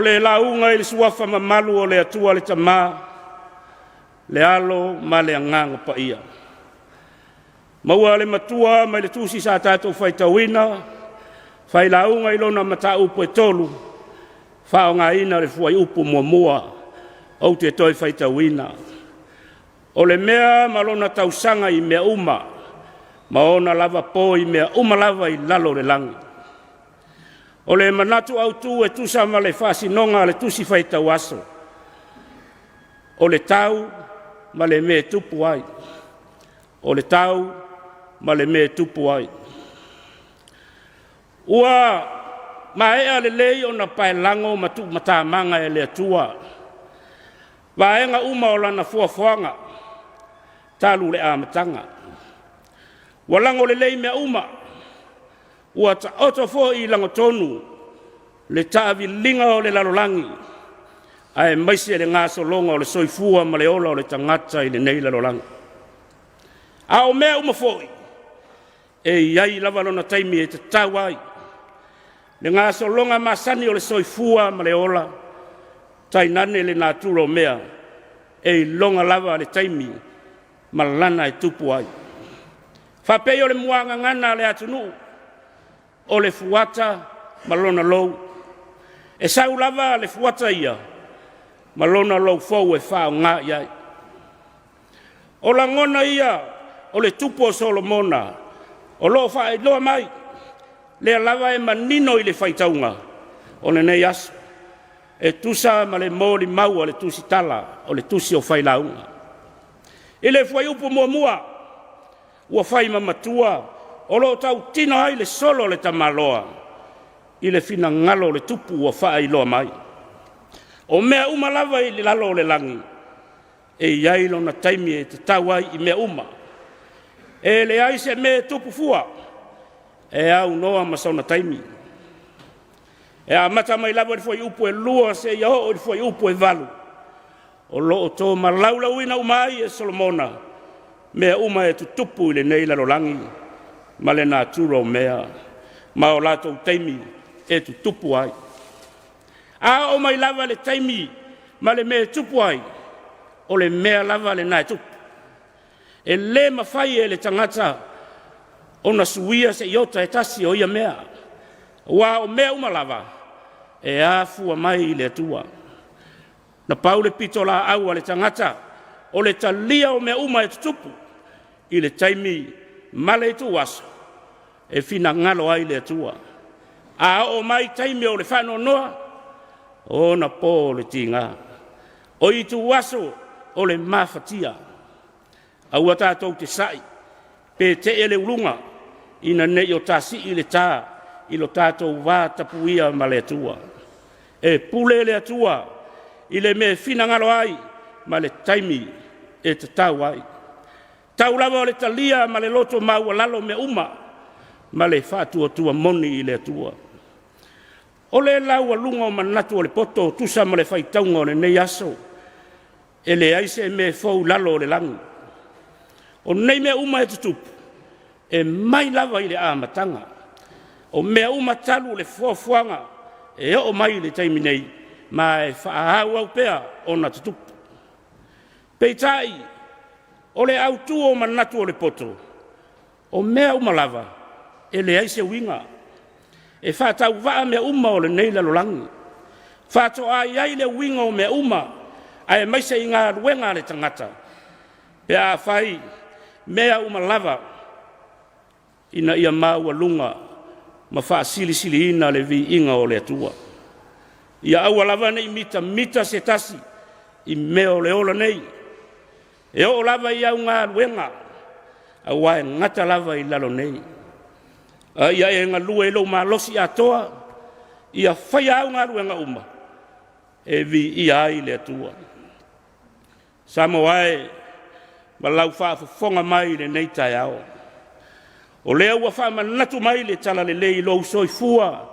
le lauga i le suafa mamalu o le Atua le Tama, le Alo ma le Agaga Paia. Maua le matua mai le tusi sa tatou faitauina, failauga i lona mataupu e 3, faaaogaina le fuaiupu muamua ou te toe faitauina. O le mea ma lona tausaga i mea uma, ma ona lava po i mea uma lava i lalo o le lagi. O le manatu autu e tusa ma le faasinoga a le tusi faitau aso, o le tau ma le mea e tupu ai. O le tau ma le mea e tupu ai. Ua maea lelei ona paelago ma tuumatamaga e le Atua vaega uma o lana foafoaga talu le amataga. Ua lago lelei mea uma, ua taoto foi i lagotonu le taaviliga o le lalolagi, aemaise le gasologa o le soifua ma le ola o le tagata i lenei lalolagi. A o mea uma foi, e i ai lava lona taimi e tatau ai le gasologa masani o le soifua ma le ola, tainane le natura o mea, e iloga lava le taimi ma lana e tupu ai. Faapei o le muagagana a le atunuu, o le fuata ma lona lou. E sau lava le fuata ia ma lona lou fou e faaaoga i ai. O lagona ia o le tupu o Solomona o lo o faailoa mai, lea lava e manino i le faitauga o lenei aso, e tusa ma le molimau a le tusitala o le tusi o Failauga. I le fuaiupu muamua, ua fai ma matua o lo o tautino ai le solo a le tamaloa i le finagalo o le tupu ua faailoa mai. O mea uma lava i lalo o le lagi, e i ai lona taimi e tatau ai i mea uma. E leai se mea e tupu fua, e aunoa ma sona taimi. E amata mai lava i le fuaiupu e 2 seia oo i le fuaiupu e 8, o lo o tomalaulauina uma ai e Solomona mea uma e tutupu i lenei lalolagi ma le natura o mea ma o latou taimi e tutupu ai. A oo mai lava le taimi ma le mea e tupu ai, o le mea lava lena e tupu. E le mafai e le tagata ona suia se iota e tasi o ia mea, aua o mea uma lava e afua mai i le Atua. Na pau le pitolaau a le tagata o le talia o mea uma e tutupu i le taimi ma le ituaso e finagalo ai le Atua. A oo mai taimi o le faanoanoa, o ona po o le tiga, o ituaso o le mafatia. Aua tatou te sa'i pe tee le uluga ina ne i o ta sii le ta i lo tatou va tapuia ma le Atua. E pule le Atua i le mea e finagalo ai ma le taimi e tatau ai. Tau lava o le talia ma le loto maualalo mea uma ma le faatuatua moni i le Atua. O le laualuga o manatu o le poto tusa ma le faitauga o lenei aso, e leai se mea fou i lalo o le lagi. O nei mea uma e tutupu, e mai lava i le amataga. O mea uma talu le foafoaga e oo mai i le taimi nei, ma e faaauau pea ona tutupu. Peitai, o le autu o manatu o le poto, o mea uma lava, e leai se uiga. E faatauvaa mea uma o lenei lalolagi. Faatoa i ai le uiga o mea uma, aemaise i galuega a le tagata, pe a fai mea uma lava ina ia maualuga ma faasilisiliina le viiga o le Atua. Ia aua lava ne i mitamita se tasi i mea o le ola nei, e oo lava i au galuega, aua e gata lava i lalo nei. A ia e galue i lou malosi atoa, ia faia au galuega uma e viia ai le Atua. Samoa e, ma lau faafofoga mai i lenei taeao, o lea ua faamanatu mai le talalelei i lou soifua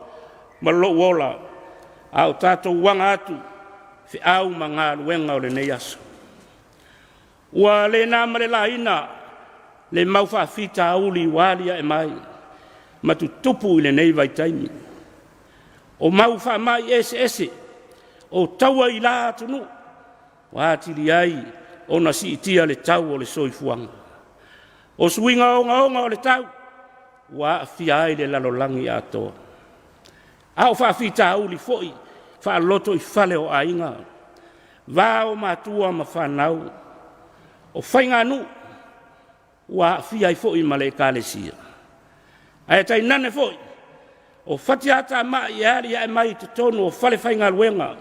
ma lou ola, a o tatou aga atu feau ma galuega o lenei aso. Ua le na ma le laina le mau faafitauli ua alia'e mai ma tutupu i lenei vaitaimi. O mau faamai eseese. O taua i la atunuu ua atili ai ona siitia le tau o le soifuaga. O suiga ogaoga o le tau ua aafia ai le lalolagi atoa. A o faafitauli foi faalotoifale o aiga, va o matua ma fanau, o faiganuu ua aafia ai foi ma le Ekalesia. Ae tainane foi o fatiatamai e alia'e mai i totonu o falefaigaluega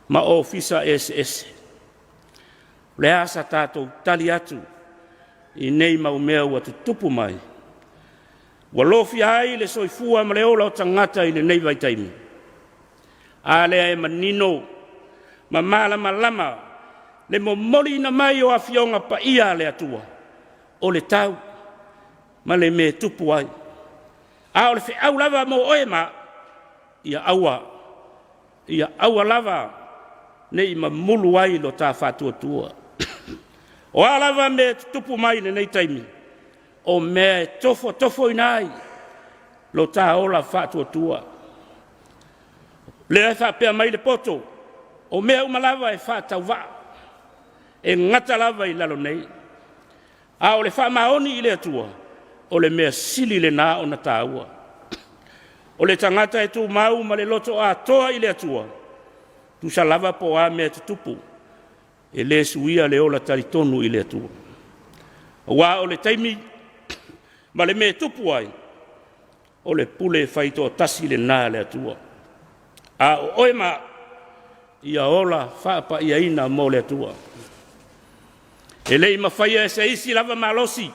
ma ofisa eseese. O le a sa tatou tali atu i nei mau mea ua tutupu mai? Ua lofia ai le soifua ma le ola o tagata i lenei vaitaimi. A lea e manino ma malamalama le momoliina mai o Afioga Paia a le Atua, o le tau ma le mea e tupu ai. A o le feau lava mo oe ma a'u, ia aua, ia aua lava ne i mamulu ai lo ta faatuatua. O a lava mea e tutupu mai i lenei taimi, o mea e tofotofoina ai lo ta ola faatuatua. Lea e faapea mai le poto, o mea uma lava e faatauvaa, e gata lava i lalo nei. A o le faamaoni i le Atua, o le mea sili lena ona taua. O le tagata e tumau ma le loto atoa i le Atua, tusa lava po o a mea e tutupu, e le suia le ola talitonu i le Atua. Aua o le taimi ma le mea e tupu ai, o le pule faitoatasi lena a le Atua. A o oe ma a'u, ia ola faapaiaina mo le Atua. E le i mafaia e se isi lava malosi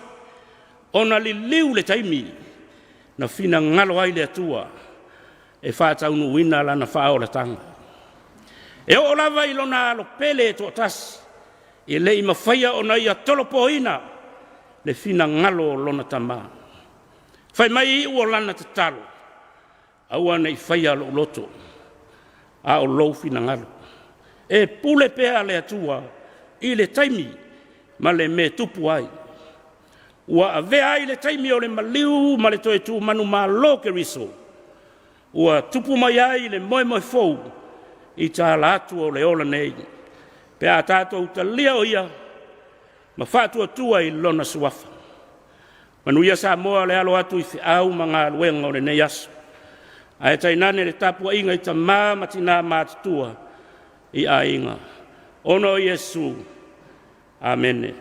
ona liliu le taimi na finagalo ai le Atua e faataunuuina lana faaolataga. E oo lava i lona Alo pele e toatasi, e le i mafaia ona ia tolopoina le finagalo o lona Tama. Fai mai iu o lana tatalo, aua ne i faia lou loto, a o lou finagalo. E pule pea le Atua i le taimi ma le mea e tupu ai. Ua avea ai le taimi o le maliu ma le toe tumanumalo o Keriso, ua tupu mai ai le moemoe fou i tala atu o le ola nei, pe a tatou talia o ia ma faatuatua i lona suafa. Manuia Samoa le alo atu i feau ma galuega o lenei aso, ae tainane le tapuaiga i tama ma tina matutua i aiga. Ona o Iesu. Amene.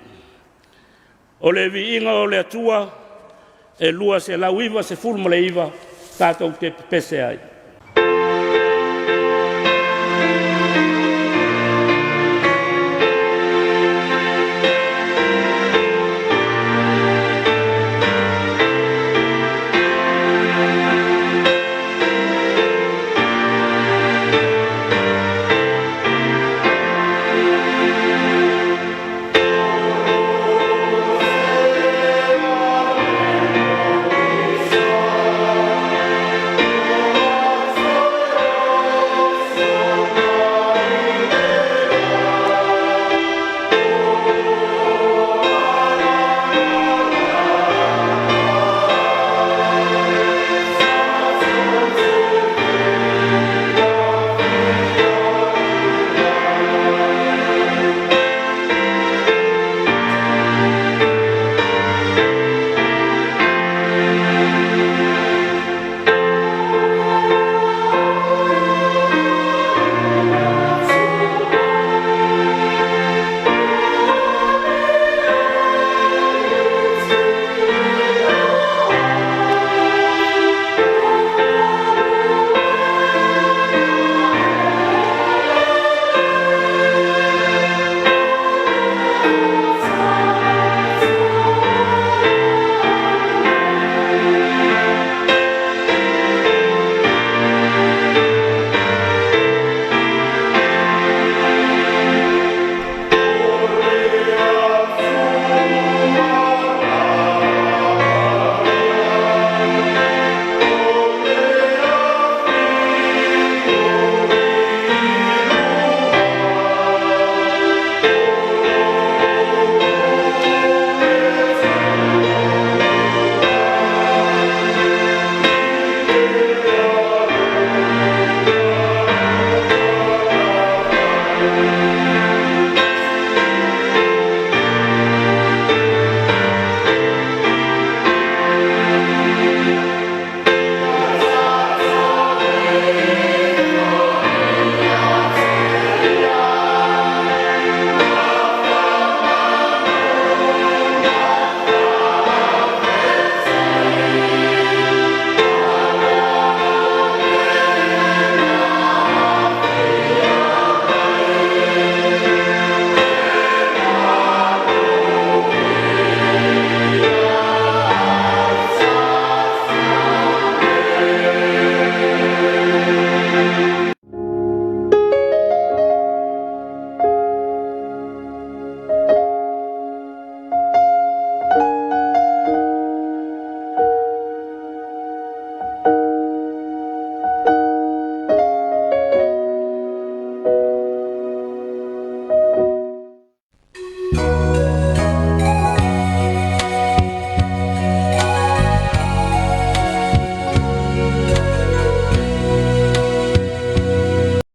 O le viiga o le Atua e 299 tatou te pepese ai.